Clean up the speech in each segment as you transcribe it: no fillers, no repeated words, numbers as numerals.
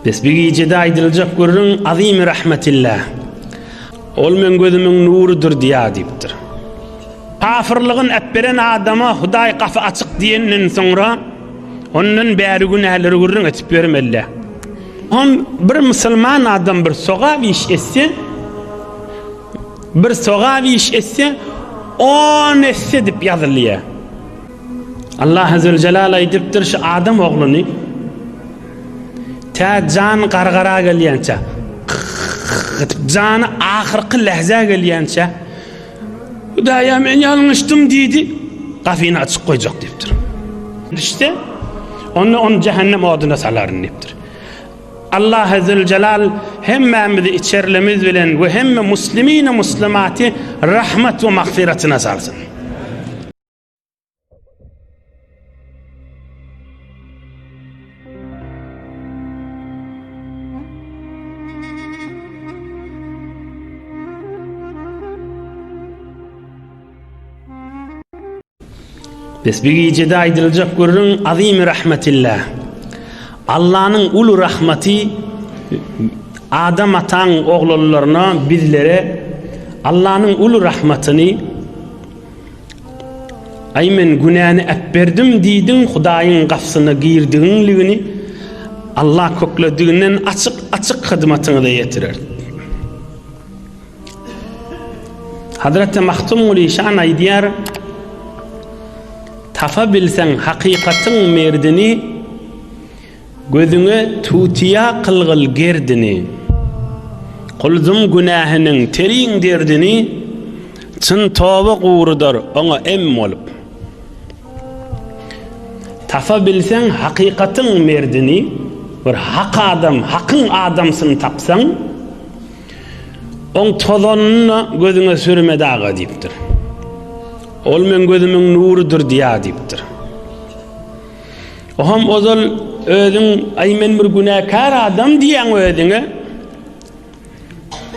Bes bu gijede aýdyljak gürrüň azymy rahmetilla. Ol meň gözümiň nurudyr diýýär diýipdir. Kafyrlygyn äpberen adama Hudaý gapy açyk diýenden soňra ondan bäri günäleri gürrüň etip ýörmeli. Hom bir musulman adam bir sogap iş etse, bir sogap iş etse, on esse edip ýazylýar. Allah Züljelal aýdypdyr şu adam ogluny tä jan gargara gelýänçä edip jany ahyrky lähzä gelýänçä Hudaýa men ýalňyşdym diýdi gapyny açyk goýjak diýipdir. Düşse onda ony jähennem oduna salaryn diýipdir. Allah Züljelal hemmämizi içerlemiz bilen we hemme muslimini muslimaty rahmat we magfiratyna salsyn. Bes bu gijede aýdyljak gürrüň azymy rahmetilla. Allanyň uly rahmaty Adam ataň oglanlaryna bizlere Allanyň uly rahmatyny Aý men günäni äpberdim diýdiň Hudaýyň gapsyna girdigiňligini Allah köklediginden açyk açyk hyzmatyňyza ýetirer. Hazreti Magtymguly şan aýdýar, Tapa bilseň hakykatyň merdini, Gözüňe tutiýa kylgyl gerdini, Kulzum günähiniň terin derdini, Çyn toba gurudar oňa em bolup. Tapa bilseň hakykatyň merdini, Bir hak adam, hakyň adamsyny tapsaň, Oň tozanyny gözüňe sürme daga diýipdir. Ol meň gözümiň nurudyr diýä diýipdir. Oham ozal özüň aý men bir günäkär adam diýýäň özüňe.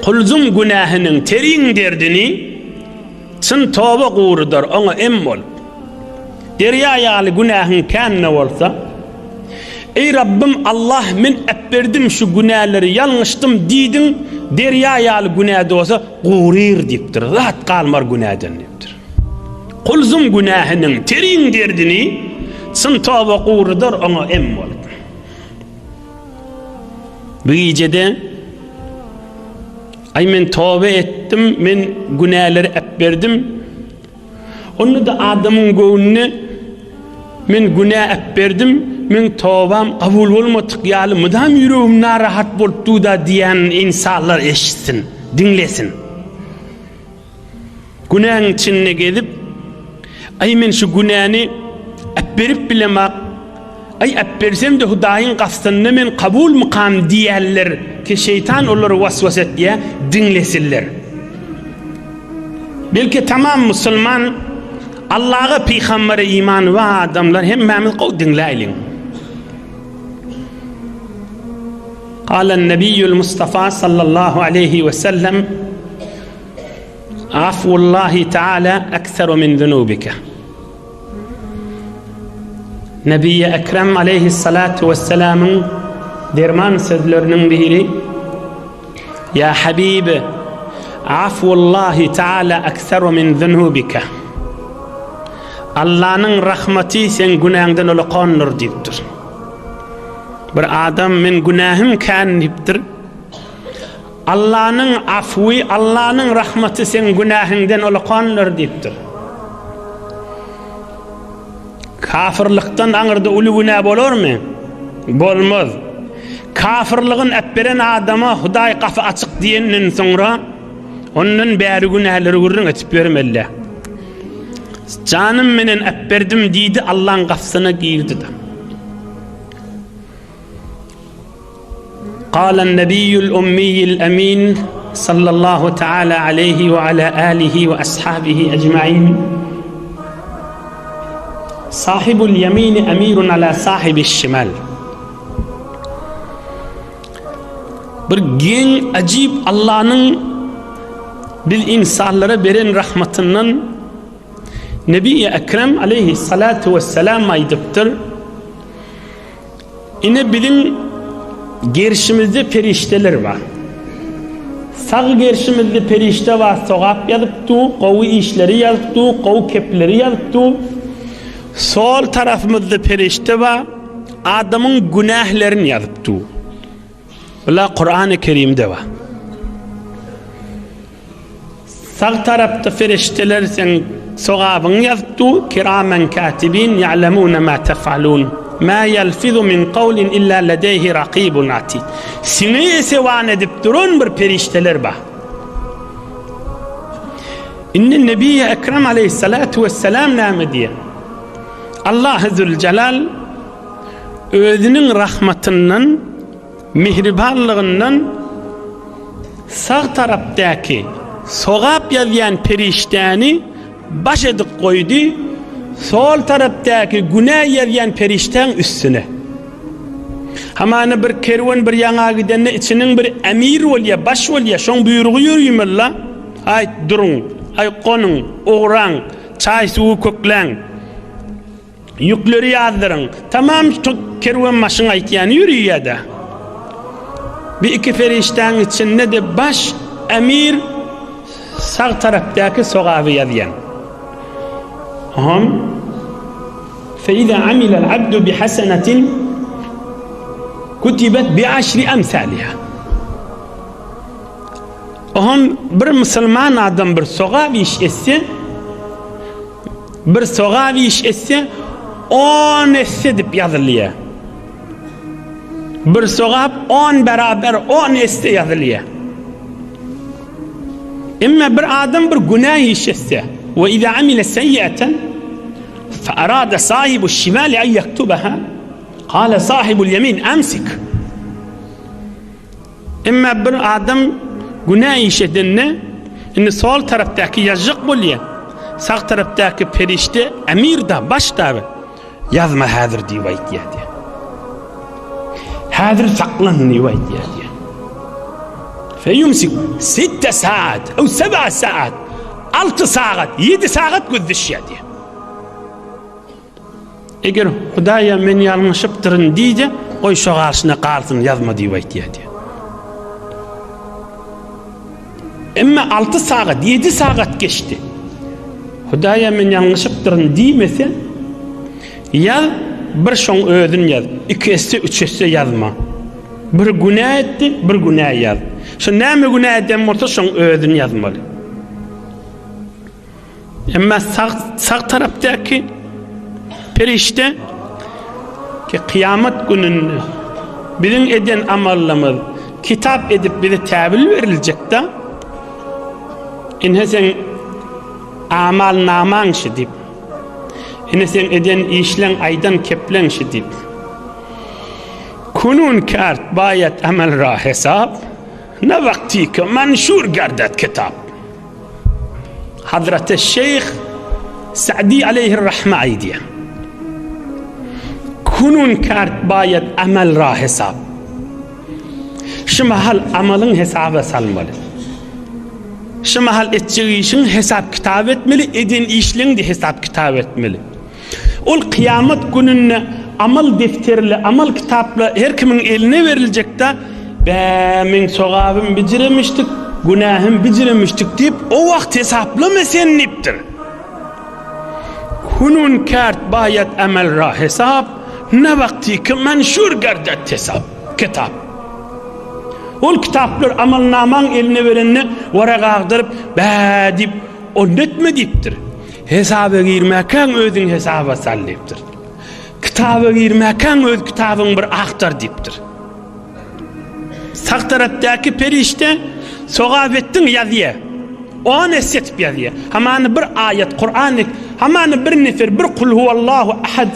Kulzum günähiniň terin derdini çyn toba gurudar oňa em bolup. Derýa ýaly günähiň kände bolsa, Eý Rabbym Allah men äpberdim şu günäleri ýalňyşdym diýdiň, derýa ýaly günä-de bolsa guryr diýipdir, zat galmar günäden diýipdir. Kulzum günähiniň terin derdini çyn toba gurudar oňa em bolup. Bu gijede Aý men toba etdim, men günäleri äpberdim, Onda-da adamyň göwnüne Men günä äpberdim, meň tobam kabul bolmadyk ýaly mydam ýüregim narahat bolup dur-da diýýän ynsanlar eşitsin, diňlesin. Günäň içinde gezip, Aý men şu günäni äpberip bilemak, aý äpbersem-de Hudaýyň gastynda men kabulmykam diýýänler ki şeýtan olary waswas etýär, diňlesinler. Belki tamam musulman Allaha pygambere imany bar adamlar hemmämiz gowy diňläýliň. Galan Nebiýül Mustafa sallallahu aleýhi we sellem Afullahi taala ekseru min zunubike. Nebiýi Ekrem aleýhissalatu wessalamyň derman sözleriniň biri Ýa Habib, afullahi taala ekseru min zunubike. Allanyň rahmaty seň günäňden ulakandyr diýipdir. Bir adam men günähim kän diýipdir. Allanyň afwy, Allanyň rahmaty seň günähiňden ulakandyr diýipdir. Kafyrlykdan aňyrda uly günä bolarmy? Bolmaz. Kafyrlygyn äpberen adama Hudaý gapy açyk diýenden soňra ondan bäri günäleri gürrüň etip ýörmeli. Janym menen äpberdim diýdi, Allaň gapysyna girdi-de. قال النبي الأمي الأمين صلى الله تعالى عليه وعلى آله وأصحابه أجمعين صاحب اليمين أمير على صاحب الشمال Bir geň ajib Allanyň biz insanlara beren rahmatyndan Nebi Ekrem aleyhissalatu vesselam aýdypdyr. Ine biziň. Gerşimizde perişdeler bar. Sag gerşimizde perişde bar, sogap ýazyp dur, gowy işleri ýazyp dur, gowy kepleri ýazyp dur. Sol tarapymyzda perişde bar, adamyň günählerini ýazyp dur. Bular Kurany Kerimde bar. Sag tarapda perişdeler seň sogabyňy ýazyp dur, kiramen katibin ýa'lemune ma tef'alun. Ma ýelfizu min kawlin illa ledeýhi rakibun atid. Siňi esewan edip duran bir perişdeler bar. Indi Nebi Ekrem aleyhissalatu vesselam näme diýýär? Allah Zülcelal özüniň rahmatyndan Mihribanlygyndan sag tarapdaky sogap ýazýan perişdäni baş edip goýdy, sol tarapdaky günä ýazýan perişdäň üstüne. Hamana bir kerwen bir ýaňa gidende içiniň bir emir bolýar, baş bolýar, şoň buýrugy ýörüýmeli-la. Aý, duruň, aý, gonuň, ugraň, çaý-suwy kökläň. Ýükleri ýazdyryň. Tamam şu kerwenbaşyň aýtýany ýörüýä-dä. Bir iki perişdäň içinde-de baş emir sag tarapdaky sogaby ýazýan. Hom Fe-iza amilal abdu bi hasenatin kutibet bi aşri emsaliha. Ohm bir musulman adam bir sogap iş etse, Bir sogap iş etse, on esse edip ýazylýar. Bir sogap on beraber on esse ýazylýar. Emma bir adam bir günä iş etse, we iza amile seýýaten fe arada sahibu şimali en ýektubaha, kale sahibul ýemin amsik. Emma bir adam günä iş edende, indi sol tarapdaky ýazjak bolýar, sag tarapdaky perişde emir-da, baş-da, ýazma häzir diýip aýtýar diýýär. Häzir saklan diýip aýtýar diýýär. Feýumsik sitte saat, ew seba saat, 6 sagat, 7 sagat gözleşýär diýýär. Eger Hudaýa men ýalňyşypdyryn diýse, goý şo garşyna galsyn ýazma diýip aýtýar diýýär. Emma 6 sagat, 7 sagat geçdi. Hudaýa men ýalňyşypdyryn diýmese, ýaz, bir şoň özün ýaz. 2 esse, 3 esse ýazma. Bir günä etdi, bir günä ýaz. Şo näme günä eden bolsa şoň özün ýazmaly. Emma sag, sag tarapdaky perişde ki kyýamat gününde biziň eden amallarymyz kitap edip bize täbil beriljekde ine sen amal namaň şi diýip ine sen eden işleň aýdan kepleň şi diýip kunun kart baýat amel ra hesap ne wagty ki manşur gerdet kitap Hazreti Şeýh Sa'di aleýhir-rahme aýdýar. Kunun kart baýat amel ra hesap. Şu mahal amalyň hesaba salmaly. Şu mahal etjek işiň hesap kitap etmeli, eden işleň de hesap kitap etmeli. Ol kyýamat gününde amal defterli, amal kitaply her kimiň eline beriljekde, Bä, meň sogabym bijiremişdik, günähim bijiremişdik diýip, o wagt hesaplama sen diýipdir. Hunun kert baýat amel ra hesap, ne wagty ki menşur gerdet hesap, kitap. Ol kitaplar amalnamaň eline berende, warak agdaryp, bä diýip, ony etme diýipdir. Hesaba girmäkäň özüň hesaba sal diýipdir. Kitaba girmäkäň öz kitabyňy bir agtar diýipdir. Sag tarapdaky perişde sogap etdiň ýazýar. On esse etip ýazýar. Hamany bir aýat Kur'an, hamany bir nefer bir kul huwallahu ahad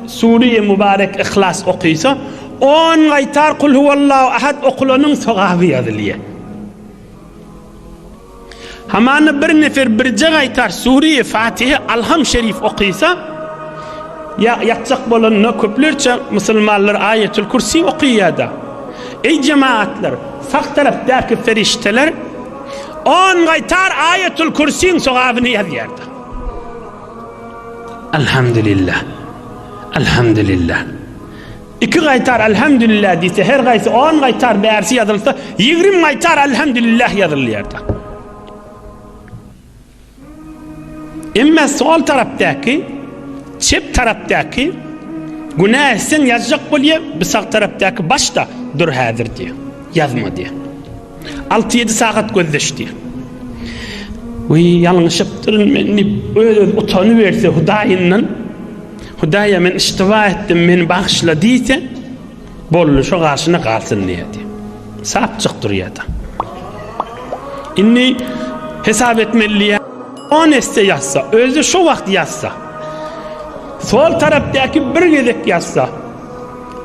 sure-i mübarek Ihlas okysa, on gaýtar kul huwallahu ahad okulanyň sogaby ýazylýar. Hamana bir nefer birje gaýtar Sure-i Fatihe Alham Şerif okysa, ýa ýatjak bolanda köplerçe musulmanlar Aýetül Kürsi okyýada. Eý jemagatlar, sag tarapdaky ferişdeler on gaýtar Aýetül Kürsiň sogabyny ýazýardy. Alhamdulillah. Alhamdulillah. Iki gaýtar Elhamdülillah diýse, her gaýsy on gaýtar bärsi ýazylsa, 20 gaýtar Elhamdülillah ýazylýar-da. Emma sol tarapdaky, çep tarapdaky günä etseň ýazjak bolýar, bu sag tarapdaky başda dur häzir diýýär. Ýazma diýýär. Alty-ýedi sagat gözleş diýýär. Wiý, ýalňyşypdyryn men diýip, öz-öz utanyberse Hudaýyndan, Hudaýa men iştiba etdim, meni bagyşla diýse, boldy, şo garşyna galsyn diýýär. Sapjyk durýar-da. Indi hesap etmeli diýýär. On esse ýazsa, özi şo wagt ýazsa, sol tarapdaky bir gezek ýazsa,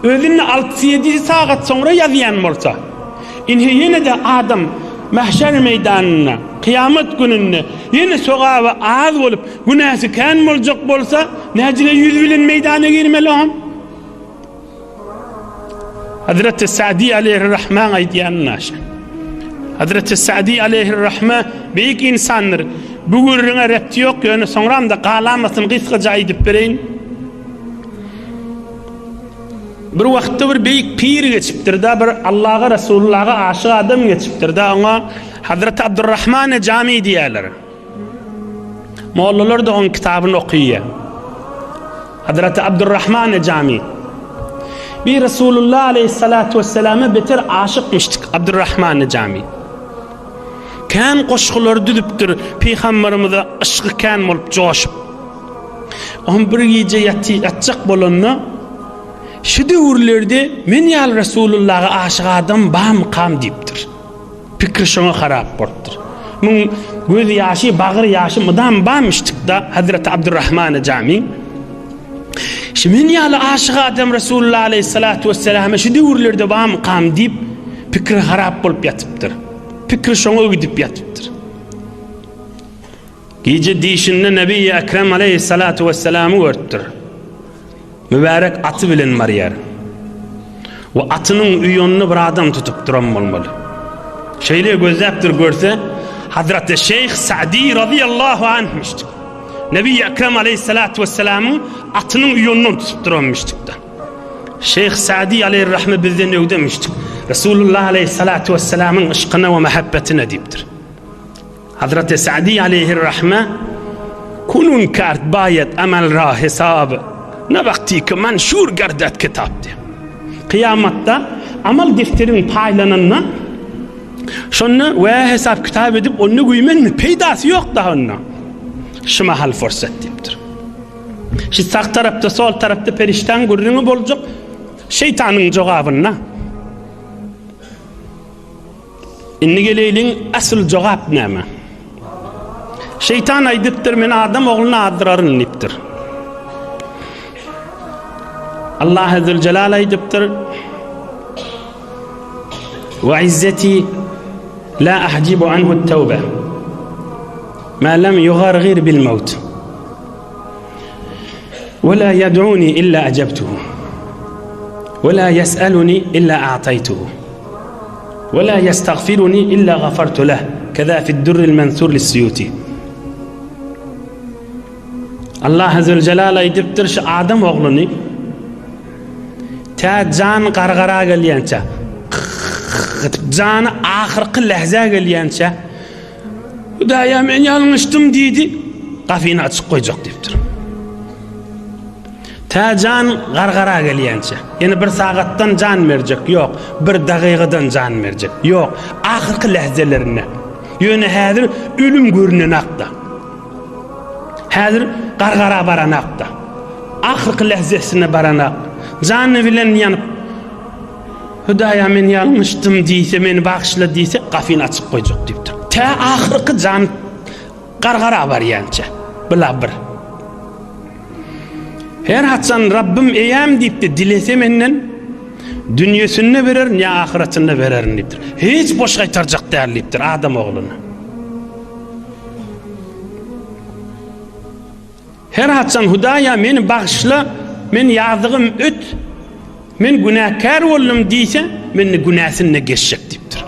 Özünde alty-ýedi sagat soňra ýazýan bolsa, ine ýene-de adam mahşer meýdanynda, kyýamat gününde ýene sogaby az bolup, günäsi kän boljak bolsa, näjile ýüz bilen meýdana girmeli oňam? Hazreti Sa'di aleýhir-Rahman aýdýan naşa. Hazreti Sa'di aleýhir-Rahma beýik insandyr. Bu gürrüňe repti ýok, ýöne soňram-da galamasyny gysgaça aýdyp bereýin. Bir wagtda bir beýik pir geçipdir-de, bir Allaha, Resulullaha aşyk adam geçipdir-de, oňa Hazreti Abdurrahman Jami diýýärler. Mollalar da onuň kitabyny okaýar. Hazreti Abdurrahman Jami. Bir Resulullah aleyhissalatu vesselama beter aşykmyşdyk Abdurrahman Jami. Kän goşgular düzüpdir, Peygamberimize yşky kän bolup joşup. Oňa bir gije ýatjak bolanda, Şu döwürlerde men ýaly Resulullaha aşyk adam barmykam diýipdir. Pikiri şoňa harap bolupdyr. Muň göz ýaşy, bagyr ýaşy mydam barmyşdyk-da Hazreti Abdurrahmany Jami. Şu men ýaly aşyk adam Resulullah aleyhissalatu vesselama şu döwürlerde barmykam diýip, pikiri harap bolup ýatypdyr. Pikiri şoňa gidip ýatypdyr. Gije dişinde Nebi-i Ekrem aleýhissalatu wesselamy görüpdir. Mübärek aty bilen barýar. We atynyň uýanyny bir adam tutup duran bolmaly. Şeýle gözläpdir görse, Hazreti Şeýh Sa'di razyýallahu anhmişdik. Nebi-i Ekrem aleýhissalatu wesselamyň atynyň uýanyndan tutup duranmyşdykda. Şeýh Sa'di aleýhirrahme bizden öwdemişdik. Resulullah aleýhissalatu wesselamyň yşkyna we mähebbetine diýipdir. Hazreti Sa'di aleýhir-rahme, Kunun kart baýet amel ra hesab, ne wagty ki manşur gerdet kitap diýip. Kyýamatda amal defteriň paýlananda, şonda we hesap kitap edip onda güýmenme, peýdasy ýok daha onda. Şu mahal fursat diýipdir. Şu sag tarapda, sol tarapda perişdäň gürrüňi boljak, şeýtanyň jogabynda. Indi geleýliň asyl jogap näme? Şeýtan aýdypdyr, men adam ogluny azdyraryn diýipdir. Allah Zülcelal aýdypdyr, Wa izzeti la ahjibu anhu tawbe. Ma lam yugargir bil maut. Wa la yad'uni illa ajabtuhu. Wa la yes'aluni illa a'taytuhu. Ve la yestagfiruni illa gafartu leh. Keza fi'd-durril mensur lis-Suyuti. Allah Zülcelal aýdypdyr şu adam ogluny tä jan gargara gelýänçä jany ahyrky lähzä gelýänçä Hudaýa men ýalňyşdym diýdi gapyny açyk goýjak diýipdir. Tä jan gargara gelýänçä. Ýene bir sagatdan jan berjek, ýok, bir dagygadan jan berjek, ýok, ahyrky lähzelerinde. Ýöne häzir ölüm görünenakda. Häzir gargara baranakda. Ahyrky lähzesine baranak. Jany bilen ýanyp, Hudaýa men ýalňyşdym diýse, meni bagyşla diýse, gapyny açyk goýjak diýipdir. Tä ahyrky jan Gargara barýança. Bila bir. Her haçan Rabbim eýäm diýipdi, dilese menden dünýesinde bererin ýa ahyretinde bererin diýipdir. Hiç boş gaýtarjak däl diýipdir adam ogluny. Her haçan Hudaýa meni bagyşla, men ýazygym öt, men günäkär boldum diýse, men-de günäsini-de geçjek diýipdir.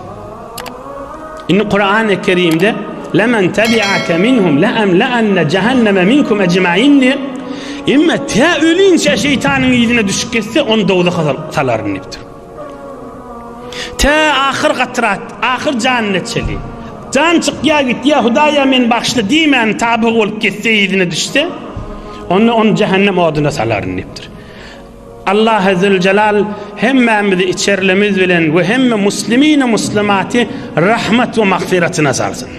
Indi Kurany Kerimde Lemen tebi'ake minhum le'emle'enne cehenneme minkum ecmaîn diýip, Emma tä ölinçä şeýtanyň yzyna düşüp getse, ony dowzaha salaryn diýipdir. Tä ahyr gatrat, ahyr janyna çeli. Jan çykýa gitýä, Hudaýa meni bagyşla diýmän tabyg bolup getse yzyna düşse, onda ony jähennem oduna salaryn diýipdir. Allahy Züljelal hemmämizi içerlemiz bilen we hemme muslimini muslimaty rahmat we magfyratyna salsyn.